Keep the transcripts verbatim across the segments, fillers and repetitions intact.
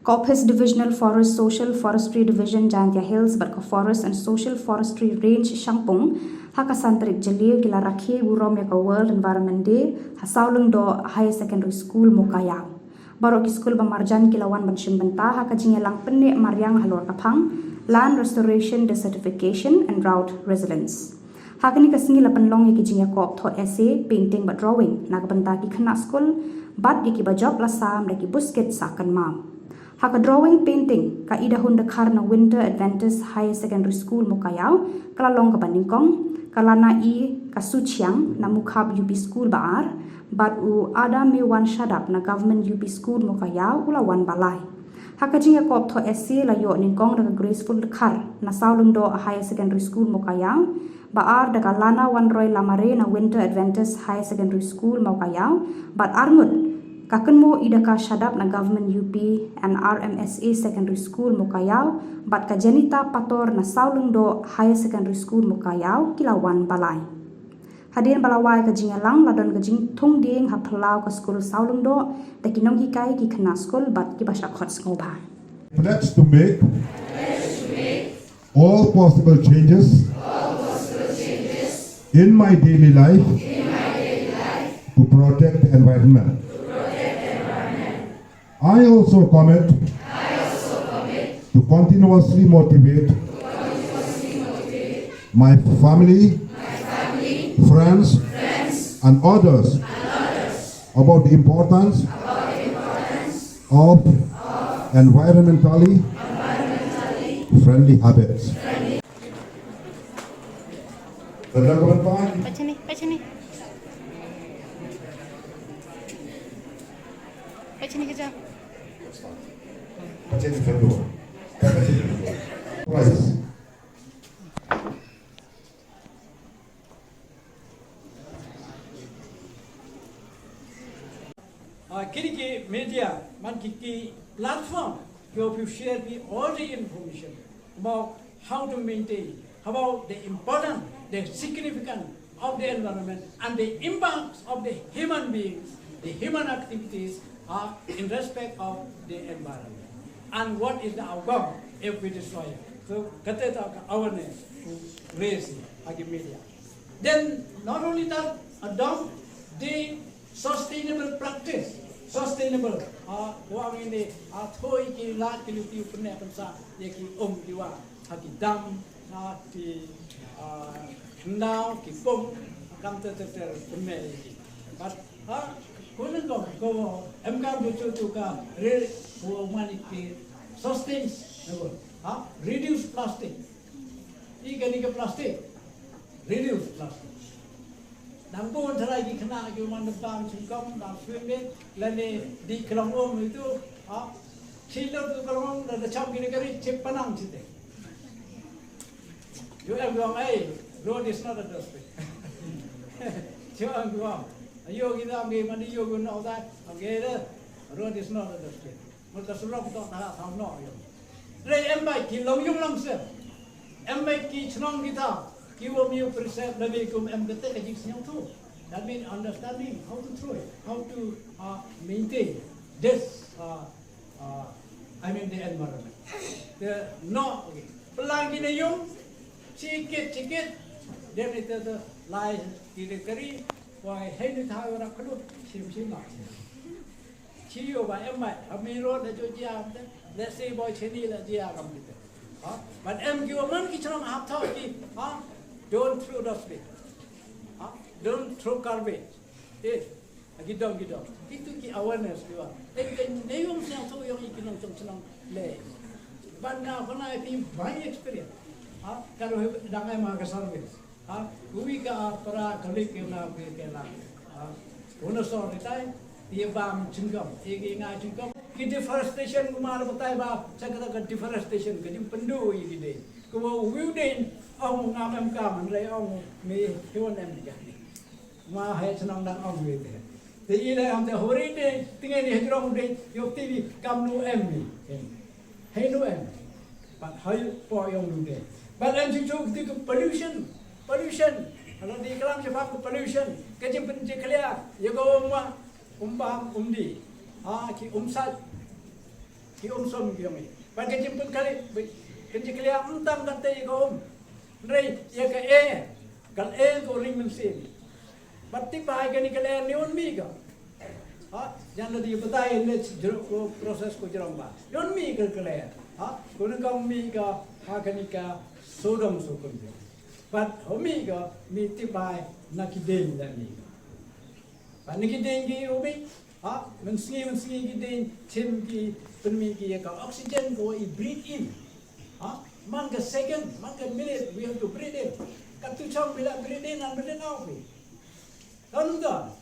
Ka Office Divisional Forest Social Forestry Division Jaintia Hills bad ka Forest and Social Forestry Range Shangpung ha ka san tarik Jylliew ki la rakhe burom ïa ka World Environment Day ha Sawlyngdoh Higher Secondary School Mowkaiaw. Baroh ki skul ba marjan ki la wan ban shim bynta ha ka jingïalang pynneh mariang halor ka phang Land Restoration Desertification and Drought Resilience. Ha kane ka sngi la pynlong ïa ki jingïakop thoh essay, painting bad drawing na ka bynta ki khynnah skul bad ïa kiba jop la sam da ki buskit sah kynmaw. Ha ka drawing painting, ka Idahun Dkhar na Winter Adventist Higher Secondary School Mowkaiaw ka la long kaba nyngkong, ka Lana E Kasuchiang na Mukhap U P School ba ar, bad u Ada Mewan Shadap na Government U P School Mowkaiaw u la wan ba lai. Ha ka jingïakop thoh essay la ïoh nyngkong da ka Graceful Dkhar na Sawlyngdoh Higher Secondary School Mowkaiaw, ba ar da ka Lana Wanroi Lamare na Winter Adventist Higher Secondary School Mowkaiaw, bad arngut ka Kynmaw Idaka Shadap na Government U P and R M S A Secondary School Mowkaiaw, bad ka Janita Pator na Sawlyngdoh Higher Secondary School Mowkaiaw ki la wan ba lai. Hadien ba la wai ka jingïalang la don ka jingthung dieng ha phyllaw ka skul Sawlyngdoh da ki nonghikai, ki khynnah skul bad kiba shah khot sngewbha. Pledge to make all possible changes in my daily life to protect the environment. I also commit to continuously motivate my family, friends, and others about the importance of environmentally friendly habits. Pachini, pachini. Pachini ke jam. Pachini fendo. Pachini fendo. Prize. Uh, kini ki media, man ki, ki platform, ki official, ki all the information about how to maintain, about the importance, the significance of the environment and the impacts of the human beings, the human activities are in respect of the environment. And what is the outcome if we destroy it? So, kata ka awareness to raise ha ki media. Then, not only that, adopt the sustainable practice. Sustainable. Ah, wang ini, ah, thoi ki lad ki luti pyneh pynsa, ïa ki um ki wa, ha ki dam, ha ki, ah, khyndaw, ki pung, kam ter ter ter pyneh ïa ki. But, ha, kuning ko, ko, em kam tu tu tu ka, re, ko mani ki, sustain, ha, reduce plastic. Ïa kane ka plastic. Reduce plastic. Nang bun tharai ki khynnah ki man da bam sngewkhia, bam swimming, lane dih klong um itu, ha. Shi lut tu klong um, da da cham kine kari, chip panang chite. Ïoh em ong, "Hey, road is not a dustbin." Ïoh em ong. Ayo kita ambil mandi, yo guna utai. Okay, the road is not a dustbin. Mut ka surok to ta ha no yo. Re em bai ki long yung long sem. Em bai ki chnong kita ki wa mi preserve la be kum em kete ka jing sñiaw tu. That mean understanding how to throw it, how to, uh, maintain this, uh, uh, I mean the environment. The no, okay. Pelang ki na yung, chikit chikit. Dem ni te te lai ki de kari, wa hei ni thaw ra klu, sim sim la. Chi yo ba em mai, ha mi ro da jo jia am te. Let's say boy cheni la jia kam te. Ha? But em ki wa man ki chnong hap thaw ki, ha? Don't throw dustbin. Ha? Don't throw garbage. Eh, ki dong ki dong. Kitu ki awareness ki wa. Em ke ne yong sñiaw thaw yong i ki nongchong chnong le. Ban na khana i pi by experience. Ha? Ka ro dang em ha ka service. Ha, uwi ka para kalik ke na ke ke la. Ha, una sor ritai, ye bam chingkam, ye ke nga chingkam. Ki deforestation kuma la batai ba, sa kata ka deforestation, ka jing pendu ye ki dei. Kuma uwi u dei, ong ngam em kam, andre ong me hiwan em di jani. Ma hai chnong dang ong we te. Te i le am te hori dei, tinge ni hajrong dei, yok ti ni kam nu em ni. Hei nu em. But hei po yong nu dei. But em chu chu ti ka pollution. Pollution. Ala di kalam je ba ka pollution. Ka jing pen je klia. Ye ko um wa. Um bam um di. Ah, ki um sat. Ki um sum ki ong i. Bad ka jingpynkhlaiñ, ka jingkhlaiñ ym tang kata ïa ka um. Hynrei ïa ka e, ka e ka ring mynsiem. Bad tip ba ha kane ka lyer ne un mih ka. Ha, jan lada ïa batai ne jrong ko process ko jrong ba. Ne un mih ka ka lyer. Ha, ko ne ka mih ka, ha kane ka sawdong sawkun. Bad ha mih ka, mih tip ba na ki ding da mih ka. Bad na ki ding ki u mih. Ha, mynsngi mynsngi ki ding, chim ki, pynmih ki ïa ka oxygen ko i breathe in. Ha, man ka second, man ka minute, we have to breathe in. Katto chong phi la breathe in and breathe out phi. Don don.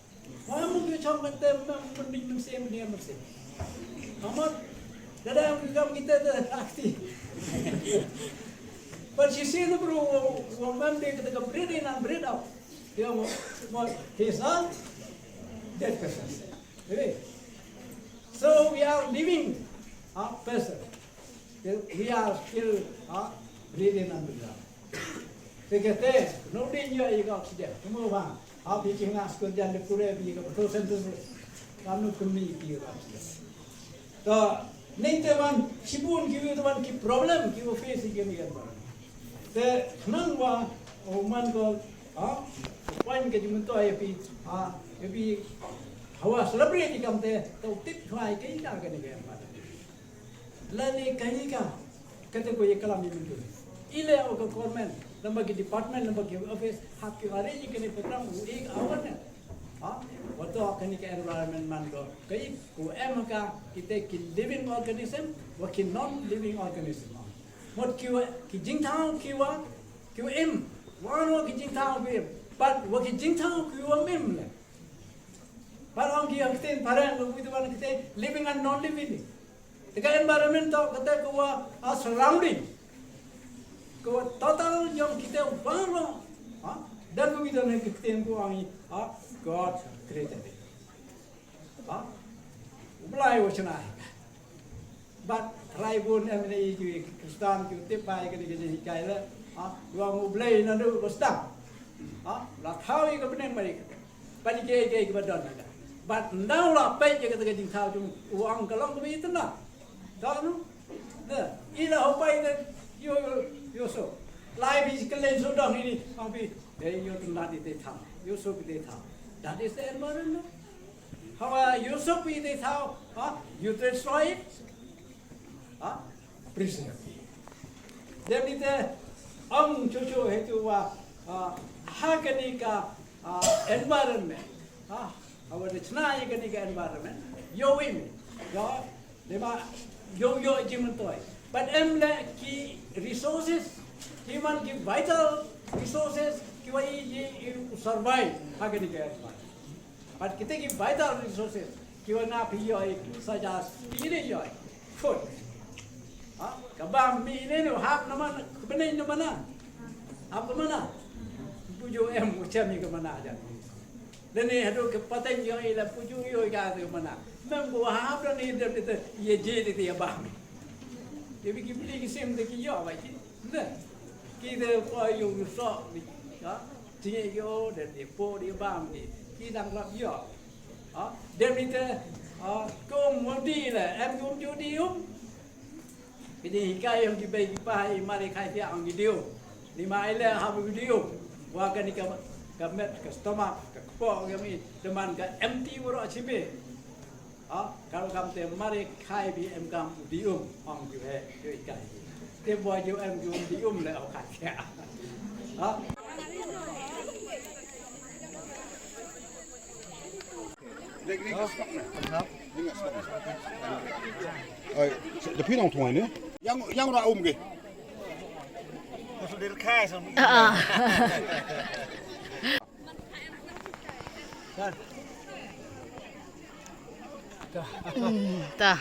Wa mut ka chong kata, mem, mem, mem, mem, mem. Amot, dada, mem, mem, kita, da, akti. But you see the bro, wa, wa, mem, de, kata ka breathe in and breathe out. Dia mo, mo, he's a dead person. Really? So we are living, uh, person. We are still, uh, breathing and breathing. Te kata, no din ïoh ïa ka oxygen. Kumno ba? Ha phi ki ngas ko jan de pure phi ka photosynthesis. Kam no kumi ki ïa ka oxygen. To, ning te man, shibun ki ïa te man ki problem, ki ïa face ki ni kan. Te, nang wa, o man ko, ha? Point ka jumento ïa phi, ha? Ïa phi, hawa celebrate kam te, to tip khwai ke ka ka ni kan. Lane kaei ka, kata ko ïa klam ïa mynta. Ïa leh o ka government, lem bad ki department, lem bad ki office, hap ki arrange ïa kane program, u ïa ka awareness. Ha? Wa to kane ka environment man ko. Kaei ko em ka, kita ki living organism, wa ki non-living organism. Mut ki wa, ki jingthaw ki wa, ki wa im. Wa no ki jingthaw ki im. Bad wa ki jingthaw ki wa im le. Bad ong ki ïa ka ktien phareng, wa ki wan ka ktien living and non-living. Te ka environment to kata ko wa, a surrounding. Ko wa total jong kita baroh. Ha? Dan ko kita ne ka ktien ko ong i, ha? God created it. Ha? U Blei u shna. Bad rai bun em ne i ki Khristan ki tip bai kane kane hikai le. Ha? Wa U Blei na du ko stang. Ha? La thaw i ka bneng mai. Bad ïa kiei kiei kiba don na ka. Bad ynda u la peit ïa kata ka jingthaw jong u, u ong ka long kaba itynnad. Tang no? Ïa la hok bai te ïoh, ïoh, ïoh so. Lai phi kylliang sawdong ini, ong phi, eh, ïoh tynnad ïa te thaw. Ïoh so ïa te thaw. That is the environment. Hawa ïoh so ïa te thaw, ha? You destroy it. Ha? Preserve. Dep ni te ong chuchu hetu wa, ah, ha kane ka, ah, environment. Ah, hawa da chna ïa kane ka environment. Ïoh im, ïoh, lema, ïoh, ïoh jingmyntoi. But em le ki resources, ki man ki vital resources, ki wa i, i, i survive ha kane ka environment. Bad kita ki vital resources ki wa nga phi ïoh, such as phi ïoh food. Ha? Ka bam mih ne no hap na mana, ka bneng na mana. Hap ka mana. Puju em u chem ka mana jan. Lane haduh ka pateng ïoh ila puju ïoh ka ka mana. Mem ko hap da ni da kita ïa je di ïa bam. Ïa bi ki bli ki sim de ki ïoh ba ki. Ne. Ki de ko ïoh ïoh sok ni. Ha? Ti ïoh de de po de bam de. Ki dang rap ïoh. Ha, dem ite, ha, kum wadi le, em kum judi um. Kini hikai ïong ki bei ki pa i mari khai pia ong ki diu. Ni ma ile ha bu diu. Wa kani ka, ka met, ka stomach, ka kpo ïong i, teman ka empty waro chimi. Ha, kalau kam te mari khai bi em kam diu, ong ki he, ki hikai. Te bo ju em kum diu le ong khai pia. Ha? Ai, da phi nang tuai ne? Yang, yang ra um ke. Ah. Hmm, ta.